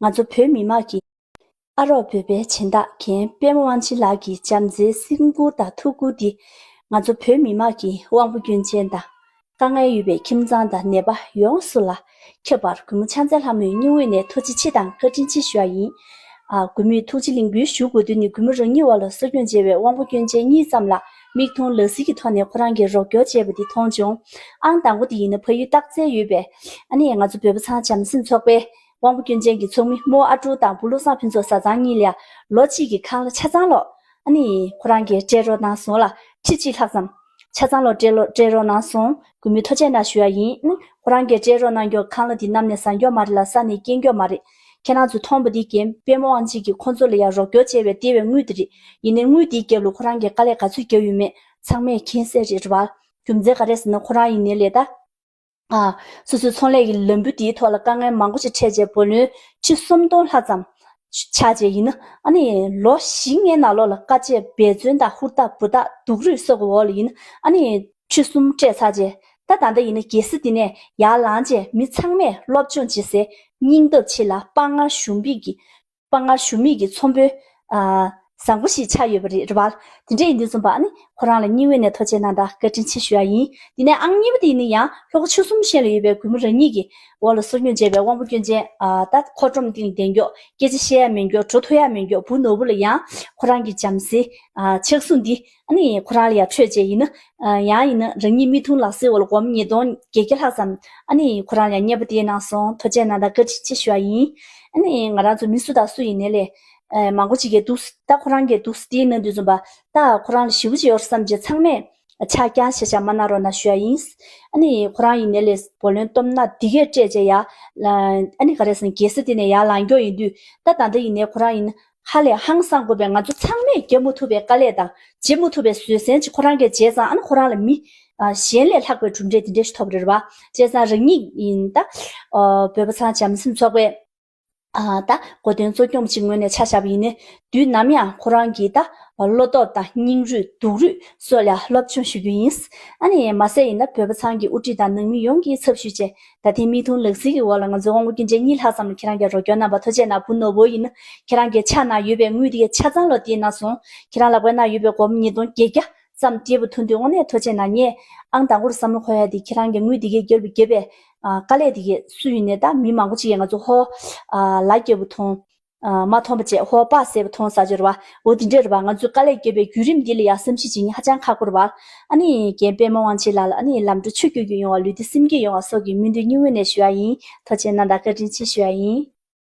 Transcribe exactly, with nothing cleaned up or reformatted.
ང་ཚོ་བོད་མི་མང་གི་ཨ་རོགས་བོད་པའི་སྦྱིན་བདག་མཁན་པད་མ་དབང་ཆེན་ལགས་ཀྱི་བྱམས་བརྩེའི་སེམས་ཁུར་དང་ཐུགས་ཁུར་འདི་ང་ཚོ་བོད་མི་མང་གི་དབང་པོ་སྐྱོན་ཅན་དང་དཀའ་ངལ་ཡོད་པའི་ཁྱིམ་ཚང་དང་ནད་པ་ཡོངས་སུ་ལ་ཁྱབ་པར་གུས་མོ་ཕྱག་འཚལ་ལྷ་མོའི་སྙིང་དབུས་ནས་ཐུགས་རྗེ་ཆེ་དང་བཀའ་དྲིན་ཆེ་ཞུ་བ་ཡིན། ཨ། གུས་མོས་ཐུགས་རྗེ་ལེགས་འབུལ་ཞུ་དགོས་དོན་ནི་གུས་མོ་རང་ཉིད་འོག་ལ་གསོ་སྐྱོང་བྱས་པའི་དབང་པོ་སྐྱོན་ཅན་གཉིས་ཙམ་ལ་མིག་མཐོང་ལག་ཟིན་གྱི་ཐོག་ནས་ཁོ་རང་གིས་རོགས་སྐྱོར་བྱས་པ་འདི་མཐོང་བྱུང་། ཨང་དང་པོ་དེ་ཡིན་ན་ཕ་ཡུལ་སྟག་རྩེ་ཡོད་པའི་ཨ་ནི་ང་ཚོ་བོད་པ་ཚང་བྱམས་སེམས་ཚོགས་པའི་དབང་པོ་སྐྱོན་ཅན་གྱི་ཚོགས་མི་རྨོ་ཨ་ཀྲུག་དང་བུ་བློ་བཟང་ཕུན་ཚོགས་བཟའ་ཚང་གཉིས་ལ་ལོ་གཅིག་གི་ཁང་གླ་ཆ་ཚང་ལོག་ཨ་ནི་ཁོ་རང་གིས་སྤྲད་རོགས་གནང་སོང་ལ། ཁྲི་གཅིག་ལྷག་ཙམ་ཆ་ཚང་ལོག་སྤྲད་ལོ་སྤྲད་རོགས་གནང་སོང་། གུས་མོས་ཐུགས་རྗེ་གནང་ཞུ་ཡ་ཡིན། ཨ་ནི་ཁོ་རང་གིས་སྤྲད་རོགས་གནང་རྒྱུ་ཁང་གླ་འདི་གནམ་ནས་ཟག་རྒྱུ་མ་རེད་ལ་ས་ནས་སྐྱེ་རྒྱུ་མ་རེད། ཁྱེད་རང་ཚོས་མཐོང་པ་འདི་རྐྱེན་པད་མ་དབང་ཆེན་གྱིས་ཁོང་ཚོ་ལ་ཡང་རོགས་སྐྱོར་བྱས་པའི་སྟེར་བའི་དངུལ་དེ་རེད། ཡིན་ནའི་དངུལ་འདིའི་རྒྱབ་ལ་ཁོ་རང་གིས་དཀའ་ལས་ག་ཚོད་བརྒྱབ་ཡོད་མེད་ཚང་མས་མཁྱེན་གསལ་རེད་རེད་བ། རྒྱུ་མཚན་ག་རེ་ཟེར་ན་ཁོ་རང་ཡིན་ནའི་ལས་ད། ཨ། སོ་སོའི་ཚོང་ལས་ཀྱི་ལམ་བུ་དེའི་ཐོག་ལ་དཀའ་ངལ་མང་པོ་ཞིག་འཕྲད་རྗེས་བུ་ལོན་ཁྲི་སུམ་སྟོང་ལྷག་ཙམ་ཆགས་རྗེས་ཡིན་ན་ཨ་ནི་ལོ་བཞི་ལྔའི་ནང་ལོགས་ལ་དཀའ་སྤྱད་འབད་བརྩོན་དང་ཧུར་ཐག་འབུར་ཐག་སྡུག་རུས་སོགས་ཀྱི་འོག་ལ་ཡིན་ན་ཨ་ནི་ཁྲི་གསུམ་སྤྲད་ཚར་རྗེས་ད་ད་ལྟ་ཡིན་ན་རྒྱལ་ས་འདི་ནས་ཡར་ལངས་རྗེས་མི་ཚང་མས་སློབ་སྦྱོང་བྱེད་སའི་སྙིང་སྟོབས་ཆེ་ལ་དཔའ་ངར་ཞུམ་པའི་གི་དཔའ་ངར་ཞུམ་མེད་ཀྱི་ཚོང་དཔོན། ཨ། བཟང་པོ་ཞིག་ཆགས་ཡོད་པ་རེད་རེད་བ། དེ་འདྲ་ཡིན་དུས་ཙམ་པ་ཨ་ནི་ཁོ་རང་ལ་སྙིང་དབུས་ནས་ཐུགས་རྗེ་གནང་དང་བཀའ་དྲིན་ཆེ་ཞུ་ཡ་ཡིན། དེ་ནས་ཨང་གཉིས་པ་དེ་ཡིན་ན་ཡང་ལྷོ་ཁ་ཆུ་གསུམ་ཤན་ལ་ཡོད་པའི་གུས་མོ་རང་ཉིད་ཀྱི་འོག་ལ་གསོ་སྐྱོང་བྱས་པའི་དབང་པོ་སྐྱོན་ཅན། ཨ། ད་མཁོ་སྒྲོམ་སྟེང་ལ་བསྡད་མགྱོགས་སྐད་ཆ་བཤད་ཡ་མེད་མགྱོགས་འགྲོ་ཐུབ་ཡ་མེད་མགྱོགས་བུ་ནོར་བུ་ལ་ཡང་ཁོ་རང་གི་བྱམས་བརྩེའི། ཨ། ཕྱག་ཟུང་འདི་ཨ་ནི་ཁོ་རང་ལ་ཡང་འཕྲོད་བྱས་ཡིན་ན། ཨ། ཡང་ཡིན་ན་རང་ཉིད་མིག་མཐོང་ལག་ཟིན་འོག་ལ་སྒོར་མོ་ཉིས་སྟོང་བརྒྱད་བརྒྱ་ལྷག་ཙམ་ཨ་ནི་ཁོ་རང་ལ་མཉེས་པོ་དེ་གནང་སོང་། ཐུགས་རྗེ་གནང་དང་བཀའ་དྲིན་ཆེ་ཞུ་བ་ཡིན། ཨ་ནི་ང་རང་ཚོ་མི་སུ་དང་སུ་ཡིན་ནའི་ལས། ཨ། མང་པོ་ཅིག་གིས་འདུག་ད་ཁོ་རང་གིས་འདུག་དེ་གནང་དུས་ཙམ་པ་ད་ཁོ་རང་ལ་ཞེ་པོ་ཅིག་ཡོད་བསམ་རྗེས་ཚང་མས་ཆག་རྐྱང་ཤ་ཤ་མ་གནང་རོགས་གནང་ཞུ་བ་ཡིན། ཨ་ནི་ཁོ་རང་ཡིན་ནའི་ལས་བུ་ལོན་སྟོབས་ན་འདི་གས་སྤྲད་བྱས་ཡ། ཨ་ནི་ག་རེ་ཟེར་ན་རྒྱལ་ས་དེ་ནས་ཡར་ལངས་མགྱོགས་ཡིན་དུས་ད་ད་ལྟ་ཡིན་ནའི་ཁོ་རང་ཡིན། ཧ་ལས་ཧང་སང་དགོས་པའི་ང་ཚོ་ཚང་མས་བརྒྱབ་མ་ཐུབ་པའི་དཀའ་ལས་དང་བྱེད་མ་ཐུབ་པའི་བཟོད་བསྲན་ཅིག་ཁོ་རང་གིས་བྱས་ཙང་ཨ་ནི་ཁོ་རང་ལ་མི་གཞན་ལས་ལྷག་པའི་གྲུབ་འབྲས་དེ་འདྲ་ཞིག་ཐོབ་རེད་བ། བྱས་ཙང་རང་ཉིད་ཡིན་ད། བོད་པ་ཚང་བྱམས་སེམས་ཚོགས་པའི་ད་གོ་སྟོན་གཙོ་སྐྱོང་ཅིག་ངོས་ནས་ཆ་བཞག་པ་ཡིན་ན་དུས་ནམ་ཡང་ཁོ་རང་གིས་ད་བློ་སྟོབས་དང་སྙིང་རུས་སྡུག་རུས་སོགས་ལ་སློབ་སྦྱོང་ཞུ་རྒྱུ་ཡིན། ཨ་ནི་མ་ཟད་ཡིན་ན་བོད་པ་ཚང་གི་དབུ་ཁྲིད་དང་ནང་མི་ཡོངས་ཀྱི་ཚབ་ཞུས་བྱས། ད་ཐེངས་མིག་མཐོང་ལག་ཟིན་གྱི་འོག་ལ་ང་ཚོའི་དབང་པོ་སྐྱོན་ཅན་གཉིས་ལྷག་ཙམ་ལ་ཁྱེད་རང་གིས་རོགས་སྐྱོར་གནང་བ་ཐུགས་རྗེ་གནང་། བུ་ནོར་བུ་ཡིན་ན་ཁྱེད་རང་གི་ཕྱག་ན་ཡོད་པའི་དངུལ་དེ་གའི་ཆ་ཚང་ལོ་དེ་གནང་སོང་། ཁྱེད་རང་ལག་པའི་ནང་ཡོད་པའི་སྒོར་མོ་ཉིས་སྟོང་བརྒྱད་བརྒྱ་ཙམ་སྤྲད་པ་ཐོན་དུས་དངོས་གནས་ཐུགས་རྗེ་གནང་། ངས་ཨང་དང་པོར་བསམ་བློ་འཁོར་ཡ་དེ་ཁྱེད་རང་གི་དངུལ་དེ་གའི་རྒྱབ་ལ་བརྒྱབ་པའི་དཀའ་ལས་དེ་གའི་སུ་ཡིན་ནའི་ད་མི་མང་པོ་ཅིག་གིས་ང་ཚོ་ཧོ་ལ་རྒྱབ་པ་མཐོང་། མ་མཐོང་པ་བྱས་ཧོ་པ་ཟེར་བ་མཐོང་ས་ཅིག་རེད་བ། འོ་དེ་འདྲས་རེད་བ། ང་ཚོས་དཀའ་ལས་བརྒྱབ་པའི་བརྒྱུད་རིམ་འདི་ལ་ཡང་བསམ་གཞིག་བྱེད་མཁན་ཧ་ཅང་ཁག་པོ་རེད་བ། ཨ་ནི་རྒན་པད་མ་དབང་ཆེན་ལགས་ལ་ཨ་ནི་ལམ་འགྲོ་ཆུ་སྐྱོད་རྒྱུ་ཡོང་བ་ལུས་བདེ་སེམས་སྐྱིད་ཡོང་བ་སོགས་ཀྱི་སྨོན་འདུན་སྙིང་དབུས་ནས་ཞུ་ཡ་ཡིན། ཐུགས་རྗེ་གནང་དང་བཀའ་དྲིན་ཆེ་ཞུ་ཡ་ཡིན།